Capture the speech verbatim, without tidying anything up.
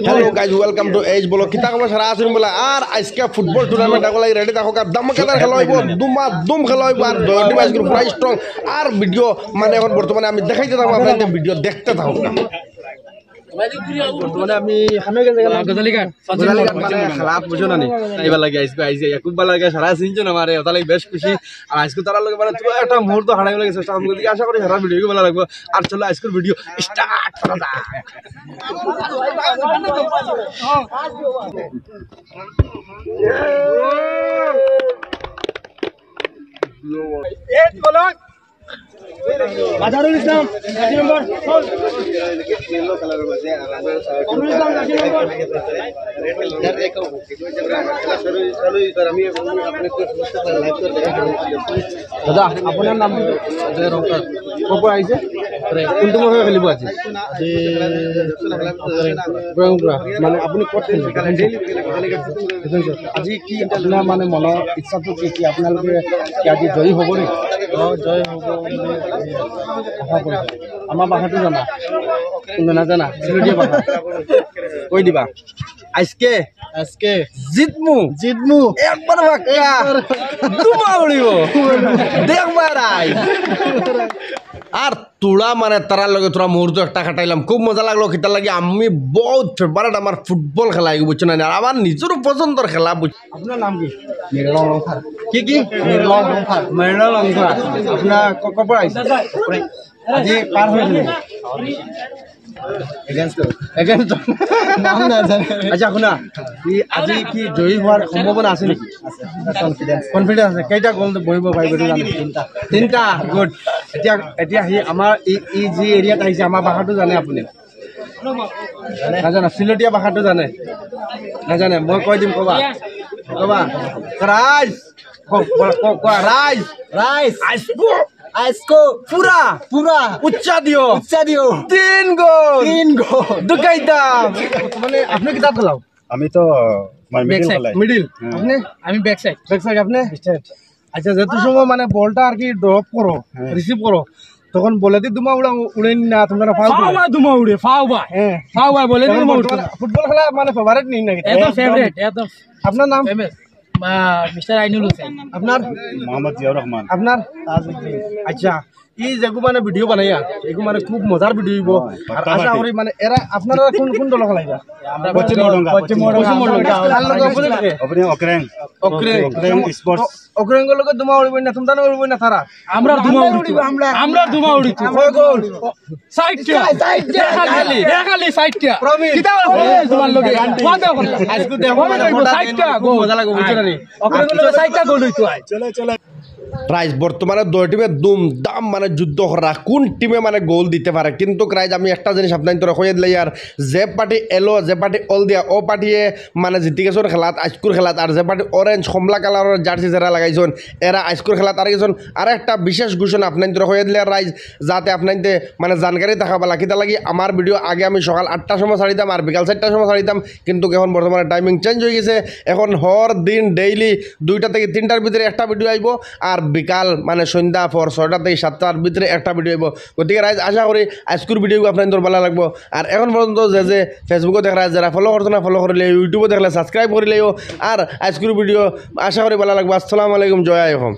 Hello guys, welcome to H Vlog। কিতা খবর, সারা আছইন বলা? আর আজকে ফুটবল টুর্নামেন্ট এখন লাগি রেডি থাকো, আর ধামাকাদার খেলা অইবো, দুমা দুম খেলা অইবো। আর দুই টিম আজকে পুরা স্ট্রং। আর ভিডিও মানে এখন বর্তমানে আমি দেখাইতে থাকবো, আপনারা ভিডিও দেখতে থাকো। বর্তমানে আমি এখানে গেছি গেলাম। গজালিঘাট। গজালিঘাট মানে খেলা বুঝো না নি? এইবার লাগে আজকে আইছি, খুব ভালা লাগে, সারা চিনছো না আমারে, ওটা লাগে বেশ খুশি। আর আজকে তারার লগে মানে পুরা একটা মুহূর্ত হারাই লাগে, চেষ্টা করবো। আশা করি সারা ভিডিও ভালা লাগবো। আর চলো আজকের ভিডিও স্টার্ট করা যাক। আজহারুল ইসলাম, জার্সি নম্বর। কামরুল ইসলাম, জার্সি নম্বর। দাদা, আপনার নাম? অজয় রংকার। কপা আইছে? কোন টিমর হয়ে খেলিব আজি? আজি ইব্রাহিমপুরা। মানে, আপুনি ক'ত খেলিব? আজি কি আপোনাৰ, মানে, মনৰ ইচ্ছাটো কি, কি আপোনালোকে কি আজি জয়ী হ'ব নেকি? অ, জয় হ'ব বুলি আশা কৰিছোঁ। আমাৰ ভাষাটো জানা? নাজানা? চিলটীয়া ভাষা। কৈ দিবা। আজকে আজকে জিতমু। জিতমু। একবারে পাক্কা। দুমা উড়িব। দেখবার আই। আর তোরা মানে তারার লগে তোরা মুহূর্ত একটা কাটাইলাম, খুব মজা লাগলো। কিতার লাগি আমি বহুত ফেভারিট আমার ফুটবল খেলা, এগু বুঝছো না? আর আমার নিজেরও পছন্দর খেলা, বুঝ- আপনার নাম কি? মৃণাল লংথার। কি কি? মৃণাল লংথার। মৃণাল লংথার। আপনার ক-, কপা আইছে? আজি পার হয়ে গেল। এগেইনস্ট। এগেইনস্ট। নাম না জানে। আচ্ছা, শুনা, ই আজি কি জয়ী হোৱাৰ সম্ভাৱনা আছে নেকি? কনফিডেন্স। কনফিডেন্স আছে। কেইটা গ'ল বহিব পাৰিব এইটো জানে? তিনিটা। তিনিটা, গুড। এতিয়া, এতিয়া সি আমাৰ ই, ই যি এৰিয়াত আহিছে, আমাৰ ভাষাটো জানে আপুনি? নাজানে, চিলটীয়া ভাষাটো জানে? নাজানে, মই কৈ দিম, কবা। কবা। ৰাইজ। ক-, ক-, ক-, ক-, ৰাইজ। ৰাইজ। আইসকো। আইসকো। পুৰা। পুৰা। উচ্চা দিও। উচ্চা দিও। তিন গ'ল। তিন গ'ল। দুকাইতা। মানে, আপনি কিতাত খেলাও? আমি তো, মানে, মিডিল বেক সাইড। খেলাই। মিডিল। হ্যাঁ। আপনি? আমি বেক সাইড। বেক সাইড আপনি? স্ট্রেট। আচ্ছা, যত সময়, মানে, বলটা আর কি ড্রপ করো, হ্যাঁ। রিসিভ করো, তখন বলেদি দুমা উড়া, উড়ে না, তোমরা ফাউল ফাও করো। বায় দুমা উড়ে, ফাও বায়। হ্যাঁ। ফাও বায় বলেদি তখন দুমা উড়ে। ফুটবল, ফুটবল খেলা, মানে, ফেভারিট নেই নাকি? একদম একদম। ফেভারিট, একদম। আপনার নাম? ফেমাস। মা-, মিস্টার আইনুল হোসেন। আপনার? মোহাম্মদ জিয়াউর রহমান। আপনার? তাজউদ্দিন। আচ্ছা, ই যেগু মানে ভিডিও বানাইয়া, এগু মানে খুব মজার ভিডিও অইবো। হ্যাঁ, আর আশা করি মানে এরা, আপনারা কোন, কোন দল খেলাইবা? পশ্চিম মডঙ্গা। পশ্চিম মডঙ্গা। কার লগে opposite কে? ওপেনিং অকরেং। অকরেং। অকরেং স্পোর্টস। অ-, অকরেংর লগে দুমা উড়িব না, তোমরা উড়িব না তারা। আমরা দুমা উড়িব। আমরা দুমা উড়িব। কয় গোল? চাইরটা। চাইরটা। দেখালি, দেখালি চাইরটা। প্রমিস। কিতা বলে তোমার লগে? ওয়াদা করলাম। আজকে দেখো, ওয়াদা মানে, করবো, ওটা চাইরটা গোল। মজা লাগবো, বুঝছো না নি? ওখানে বলে চাইরটা গোল হইতো আয়। চলো, চলো। রাইজ, বর্তমানে দুই টিমে দুমদাম মানে যুদ্ধ করা, কোন টিমে মানে গোল দিতে পারে। কিন্তু রাইজ, আমি একটা জিনিস আপনাইন্তরে কইয়া দিলাই, আর যে পার্টি এলো, যে পার্টি অল দিয়া, ও পার্টিয়ে মানে জিতি গেছে ওর খেলাত, আজকুর খেলাত। আর যে পার্টি অরেঞ্জ কমলা কালারর জার্সি যারা লাগাইছইন, এরা আজকুর খেলাত আর গেছইন। আর একটা বিশেষ ঘোষণা আপনাইন্তরে কইয়া দিলাই রাইজ, যাতে আপনাইন্তে মানে জানকারি থাকা বালা। কিতা লাগি আমার ভিডিও আগে আমি সকাল আটটার সময় ছাড়িতাম আর বিকাল চাইরটার সময় ছাড়িতাম, কিন্তু এখন বর্তমানে টাইমিং চেঞ্জ হয়ে গেছে। এখন হর দিন ডেইলি দুইটা থেকে তিনটার ভিতরে একটা ভিডিও আইবো, আর বিকাল মানে সন্ধ্যা পর ছয়টা থেকে সাতটার ভিতরে একটা ভিডিও আইবো। গতিকে রাইজ, আশা করি আজকুর ভিডিও আপনাইন্তর বালা লাগবো। আর এখন পর্যন্ত যে যে Facebook-ও দেখরা, যারা ফলো করছো না, ফলো করিলাইও, YouTube-ও দেখলে সাবস্ক্রাইব করিলাইও। আর আজকুর ভিডিও আশা করি বালা লাগবো। আসসালামু আলাইকুম, জয় আই অসম।